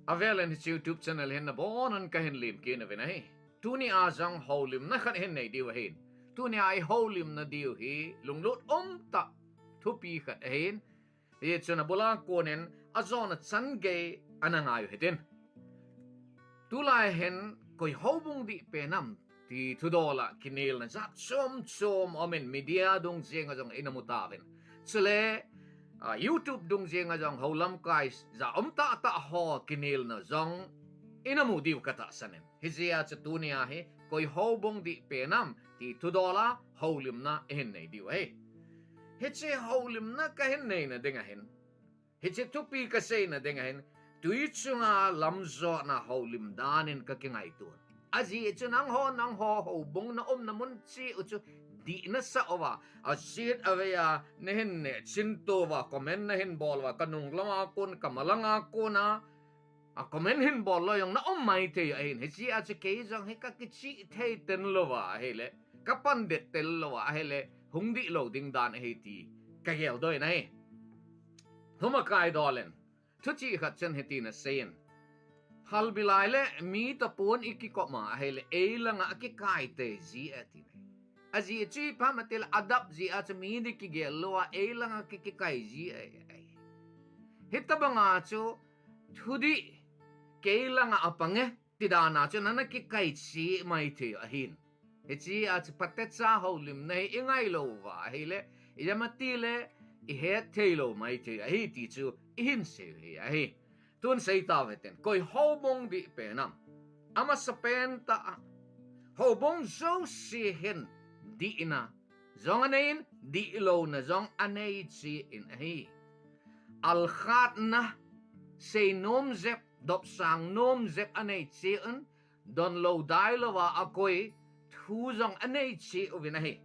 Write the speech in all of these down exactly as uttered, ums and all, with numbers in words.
Avelin hiche YouTube channel hin nabonun kahin lemkit nauvin ahi. Tunia jong houlimna khat hin nei diu ahin. Tunia i houlimna diu hi lunglut umtah thupi khat ahin. Hichun abula konin ajona chan gei ana ngai u hitin. Tulai hin koi houbung dih pen ham ti thudol a kinelna jat chom chom umin media dung jenga jong ina mu tauvin. Chule, ah, YouTube dung jenga jong houlamkai jat umtah tah ho kinelna jong ina mu diu katahsan in. Hijeh a chu tunia hi koi houbung dih pen ham ti thudol a houlimna ihin nei diu ahi. Hiche houlimna kahin neina ding ahin, hiche thupi kaseina ding ahin, tui chunga lamjotna houlim danin kakingaito. Ajeh chu nangho, nangho houbung na umna mun cheh u chu dih nasah uva, aset avei a nahin neh chin to uva, comment nahin bol uva, kanung langa kon, kamalanga kona, a comment hin bol lou jong na um maithei ahin. Hijeh a chu kei jong hi kakichih thei tenlou va ahile, kapan det tenlou va ahile, hung dih lou ding dan ahi ti kageldoh in ahi. Thum a kaidol in, thuchih khat chun hitin aseiyin, phalbi lai le mi tapon i kikop ma ahile, eilanga akikai tei ji ahi tin ahi. Ajeh chu ipi ham itile adap jeh a chu mi ding kigel lou a, eilanga ki, kikai ji ahi. Hitobanga chu thudih kei langa apang e ti dan a chu nana kikai cheh maithei ahin. Hichea chu phatecha houlimna hi ingailou va ahile, ijemati le ihet theilou maithei ahi ti chu ihin sei u hi ahi. Tun sei tau hite, koi houbung dih pen ham? Amasapen tah a, houbung jouse hin dihna jong anei in, dihlouna jong anei cheh in ahi. Alkhatna, seinom jep, dopsang nom jep anei cheh un, donlou dailouva akoi thu jong anei cheh uvin ahi.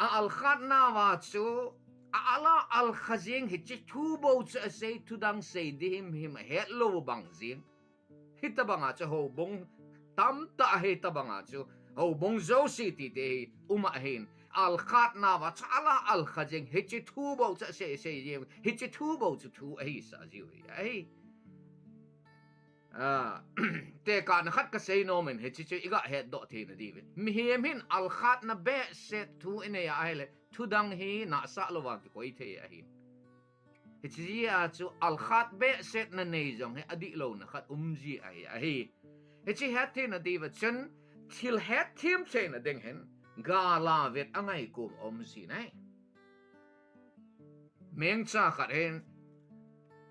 A alkhatnauva chu a al a alkha jeng, hiche thu bou chu asei, thudang sei ding himhim ahetlou bang jeng. Hitobanga chu houbung tamtah, hitobanga chu houbung jouse tite hi um ahin. Alkhatnauva chu a al a alkha jeng, hiche thu bou chu asei, sei jeng, hiche thu bou chu thu ahisah jiu hi ahi. Ah, tekahna khat kasei nomin, hiche chu iga hetdoh theina diuvin. Mihem hin alkhatna behseh thu inei a ahile, thudang hi nahsah louva kikoi thei ahin. Hichea chu alkhat behseh na nei jong hi adihlouna khat um ji ahi, ahi. Hiche hettheina diuva chun thil hetthem theina ding hin gal a vet angaikom um ji ahi. Mengcha khat hin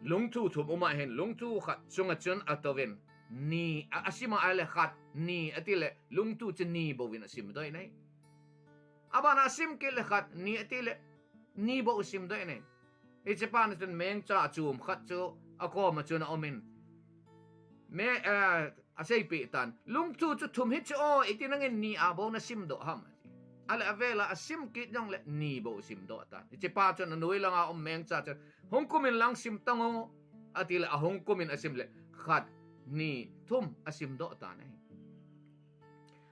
lungthu thum um ahin, lungthu khat chunga chun atouvin, ni a, asim a ahile khat, ni atile lungthu chu ni bouvin asimdoh in ahi. Abana asim kit le khat, ni atile ni bou asimdoh in ahi. Hichepa na chun mengcha achom khat chu akoma chun aumin, me, eh, aseipeh tan, lungthu chu thum hi chu o, iti nangin ni a bou nasimdoh ham, ati. Ahile avela asim kit jongle ni bou asimdoh tan. Hichepa chun anoi langa um mengcha chun, hung kumin lang sim tan o, atile ahung kumin asim le khat, ni, thum asimdoh tan ahi.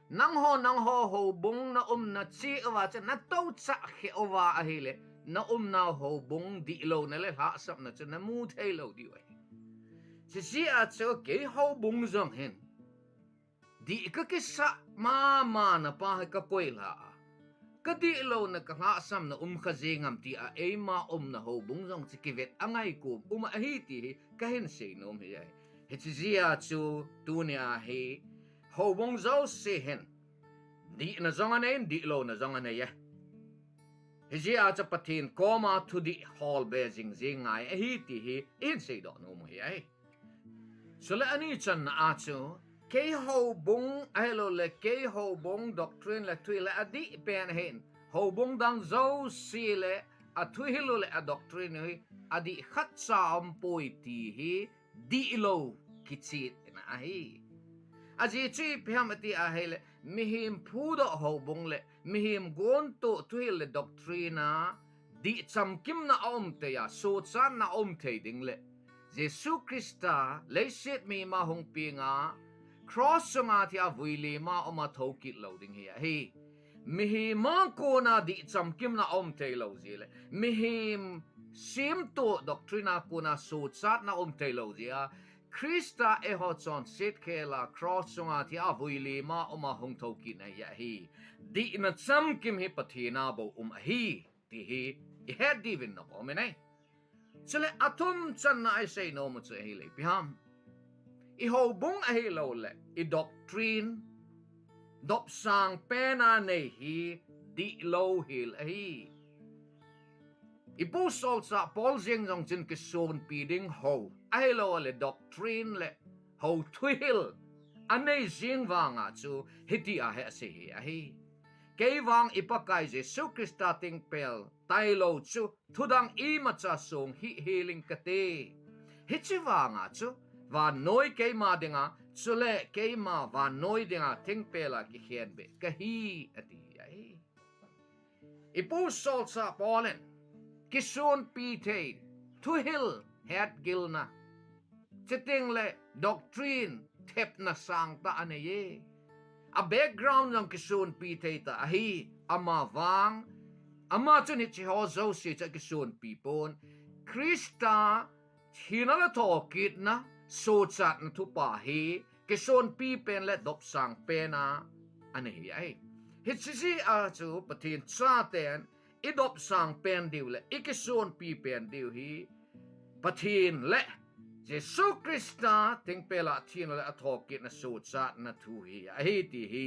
Nangho, nangho houbung na umna cheh uva chu natou chah kheh uva ahile, na umnau houbung dihlouna le lhahsamna chu namu theilou diu ahi. Hichea chu kei houbung jong hin dih kakisah mama na pa hi kakoi lha a, kadihlouna kalhahsamna um kha jeng ham tia eima umna houbung jong chu kivet angaikom um ahi ti hi kahin sei nom hi ahi. Hichea chu tunia hi houbung jouse hin dihna jong anei in, dihlouna jong anei e. Hijeh a chu Pathen koma thudih holbe jing jing ngai ahi ti hi ihin seidoh nom u hi ahi. Chule ani channa a chu, kei houbung ahiloule kei houbung doctrine le thuhil hi adih pen ahin, houbung dang jouse le athuhil u le a doctrine u hi adih khatcha aumpoi ti hi dihlou kichehna ahi. Ajeh chu ipi ham ati ahile, mihem phudoh houbung le mihem gontoh thuhil le doctrine a dih chamkimna aum thei a, sochatna aum thei ding le Jesu Christa leiset mima hung penga cross chunga thia vuilima uma thoukit lou ding hi ahi. Mihem a kona dih chamkimna aum theilou jeh le mihem semtoh doctrine a kona sochatna aum theilou jeh a, Christa eiho chonset khela cross chunga thi a vuilim a um a hung thou kit na ahi. Dihna chamkim hi Pathen a bou um ahi ti hi i het diuvin na bou um e. Chule athum channa i seinom u chu ahile ipi ham. I houbung ahilouleh i doctrine, dopsang pen a nei hi dihlou hel ahi. I pu solchah Paul jeng jong chun kisonpi ding hou, ahilouleh doctrine le hou thuhil anei jing vanga chu hiti a hi asei hi ahi. Kei vang i Pakai Jesu Christa thingpel tailou chu thudang imacha song hih hel ing kate. Hiche vanga chu vannoi keima dinga, chule keima vannoi dinga thingpel a kikhenbeh kahi, ati hi ahi. I pu solchah Paul in kisonpi thei, thuhil hetgilna, chuteng le doctrine thepna sangtah anei e. A background jong kisonpi thei tah ahi, ama vang, ama chun hiche ho jouse chu akisonpi pon. Christa thina le thokitna, suhchatna thupha hi kisonpi pen le dopsang pen a anei hi ahi. Hiche jeh a chu Pathen chaten i dopsang pen diu le i kisonpi pen diu hi Pathen le Jesu Christa thingpel a thina le athokitna suhchatna thu hi ahi ti hi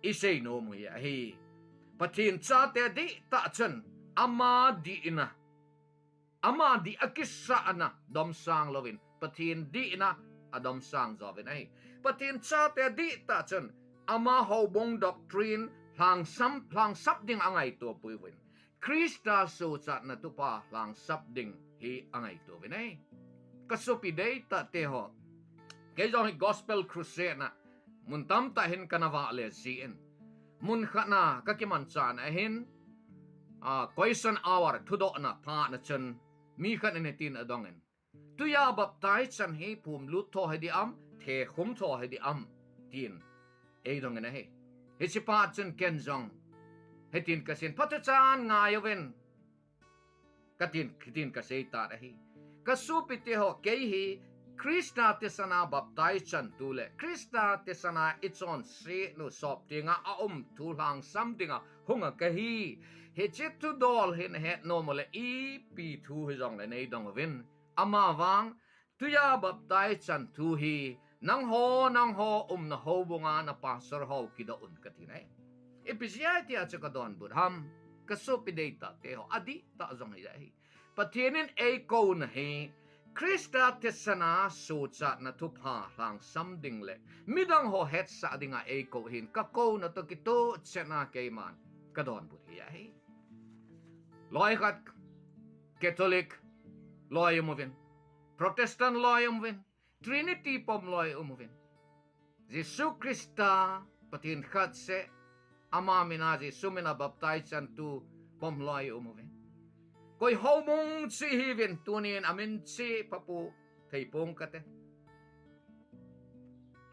i seinom u hi ahi. Pathen chate dihtah chun ama dihna, ama dih a kisahna domsang louvin, Pathen dihna a domsang jouvin ahi. Pathen chate dihtah chun ama houbung doctrine lhangsam, lhangsap ding angaito pui uvin, Christa suhchatna thupha lhangsap ding hi angaito uvin ahi. Ka sopi deitah te ho, kei jong hi Gospel Crusade na mun tamtah hin kana vahle jin, mun khat na ka kimanchah na hin, a, question hour thudohna phat na chun mi khat in hitin adong in, "Tui a baptize chan hi phumlut tho hi di am, thekhum tho hi di am?" tin eidong in ahi. Hiche phat chun ken jong hitin kasei in, "Phatechan ngai uvin," katin, katin kasei tan ahi. Ka sopi te ho, kei hi Christa thisan a baptize chantu le Christa thisan a i chonset u sop dinga aum thu lhangsam dinga hunga kahi. Hiche thudol hi nahet nom u le ipi thu hijongle neidong uvin. Ama vang, tui a baptize chan thu hi nangho, nangho umna houbunga na pastor ho kidoh un kati nai. Ipi jeh a tia chu kadonbut ham, ka sopi deitah te ho, adihtah jong hi ahi. Pathen in eikouna hi Christa thisan a suhchatna thupha lhangsam ding le midang ho hetsah dinga eikou ahin, ka kouna toh kitoh chetna keiman kadonbut hi ahi. Loi khat Catholic loi um uvin, Protestant loi um uvin, Trinity pom loi um uvin, Jesu Christa Pathen khat seh, ama mina, Jesu mina baptize chantu pom loi um uvin. Koi houbung chu hiuvin tunin amin chu phapu thei pong kate.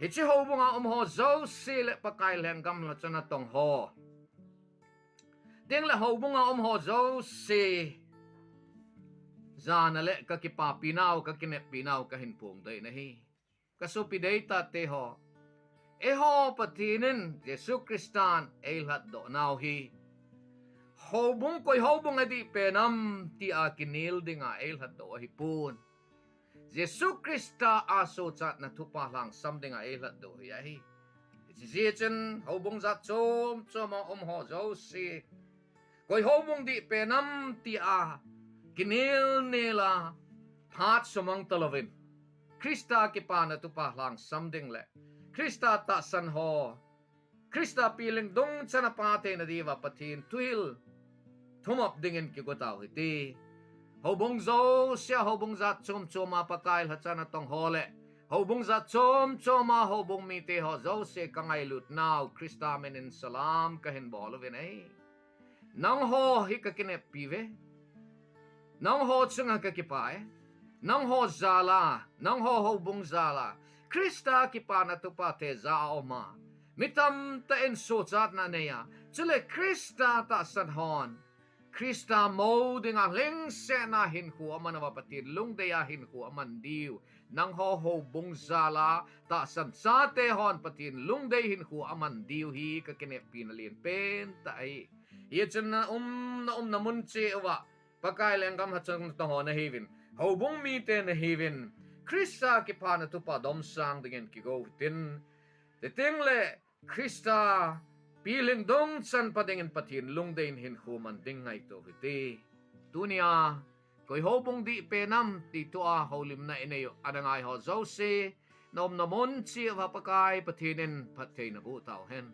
Hiche houbunga um ho jouse le Pakai lenggam lhacha natong ho, tengle houbunga um ho jouse jana le ka kipapi nau, ka kineppi nau kahin phongdoh in ahi. Ka sopi deitah te ho, eiho Pathen in Jesu Christan eilhatdoh nau hi houbung, koi houbung adih pen am tia kinel dinga eilhatdoh ahipon, Jesu Christa a suhchatna thupha lhangsam dinga eilhatdoh hi ahi. Hiche jeh chun houbung jat chom chom a um ho jouse, koi houbung dih pen am tia kinel nel a phat sumang talouvin, Christa kipana thupha lhangsam ding le Christa tahsan ho, Christa pileng dungchan a pha theina diuva Pathen thuhil thumop dingin kigo tau hite. Houbung jousea, houbung jat chom chom a Pakai lhacha natong ho le houbung jat chom chom a houbung mite ho jouse kangailut nau Christa min in salam kahin bol uvin ahi. Nangho hi ka kineppi uve. Nangho chunga ka kipah e. Nangho jal a, nangho houbung jal a Christa kipana thupha thejah a um a, mi tamtah in suhchatna anei a, chule Christa tahsan hon Christa mo dinga lhingsetna hinkho aman uva, Pathen lungdei a hinkho aman diu nangho houbung jal a tahsan chate hon Pathen lungdei hinkho aman diu hi kakineppi na lenpen tah ahi. Hichun na um, na umna mun cheh uva Pakai lenggam hachang nahon nahiuvin, houbung mite nahiuvin, Christa kiphana thupha domsang dingin kigou hitin. Chuteng le Christa pilhing dungchan pa dingin Pathen lungdei in hinkho man ding ngaito hite. Tunia koi houbung dih pen ham ti thua houlimna inei u ana ngaiho jouse, na umna mun cheh uva Pakai Pathen in phatthei naboh tauhen.